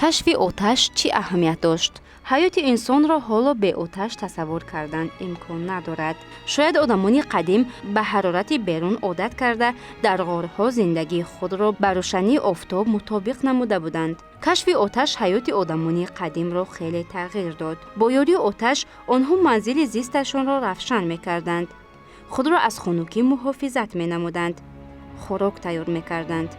Кашфи оташ чӣ аҳамият дошт? Ҳаёти инсонро ҳоло беоташ тасаввур кардан имкон надорад. Шояд одамони қадим ба ҳарорати берун одат карда, дар ғорҳо зиндагии худро ба рӯшании офтоб мутобиқ намуда буданд. Кашфи оташ ҳаёти одамони қадимро хеле тағйир дод. Бо ёрии оташ онҳо манзили зисташонро равшан мекарданд, худро аз хунукӣ муҳофизат менамуданд, хӯрок тайёр мекарданд.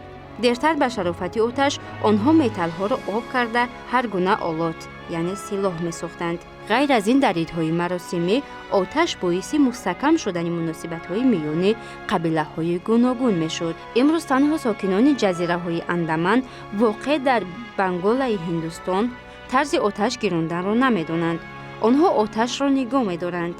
Дертар ба шарофати оташ онҳо металлҳоро об карда, ҳар гуна олот, яъне силоҳ месохтанд. Ғайр аз ин, дар идҳои маросимӣ оташ боиси мустаҳкам шудани муносибатҳои миёни қабилаҳои гуногун мешуд. Имрӯз танҳо сокинони ҷазираҳои Андаман, воқеъ дар Банголаи Ҳиндустон, тарзи оташ гиронданро намедонанд. Онҳо оташро нигоҳ медоранд.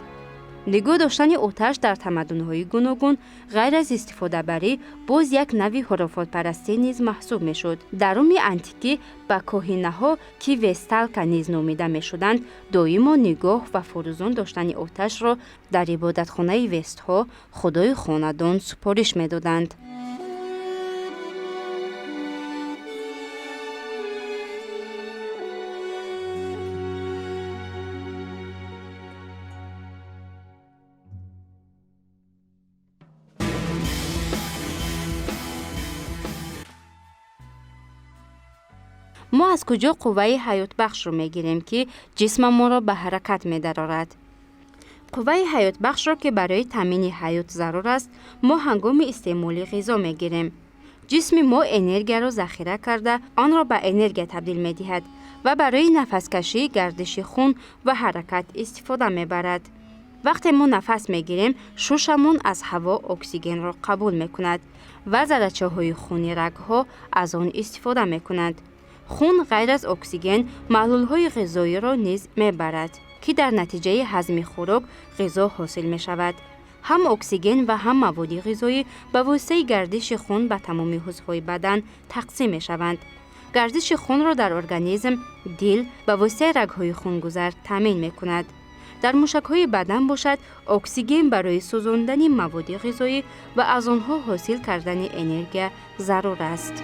Нигоҳ доштани оташ дар тамаддунҳои гуногун ғайр аз истифодабарӣ боз як нави хурофотпарастӣ низ маҳсуб мешуд. Дар Руми антикӣ ба коҳинаҳо, ки весталка низ номида мешуданд, доимо нигоҳ ва фурӯзон доштани оташро дар ибодатхонаи Вестҳо, худои хонадон, супориш медоданд. Мо аз куҷо қувваи ҳаётбахшро мегирем, ки ҷисмамонро ба ҳаракат медарорад? Қувваи ҳаётбахшро, ки барои таъмини ҳаёт зарур аст, мо ҳангоми истеъмоли ғизо мегирем. Ҷисми мо энергияро захира карда, онро ба энергия табдил медиҳад ва барои нафаскашӣ, гардиши хун ва ҳаракат истифода мебарад. Вақте мо нафас мегирем, шушамон аз ҳаво оксигенро қабул мекунад ва заррачаҳои хуни рагҳо аз он истифода мекунанд. Хун ғайр аз оксиген маҳлулҳои ғизоиро низ мебарад, ки дар натиҷаи ҳазми хӯрок ғизо ҳосил мешавад. Ҳам оксиген ва ҳам маводи ғизоӣ ба воситаи гардиши хун ба тамоми ҳузвҳои бадан тақсим мешаванд. Гардиши хунро дар организм дил ба воситаи рагҳои хунгузар таъмин мекунад. Дар мушакҳои бадан бошад, оксиген барои сӯзондани маводи ғизоӣ ва аз онҳо ҳосил кардани энергия зарур аст.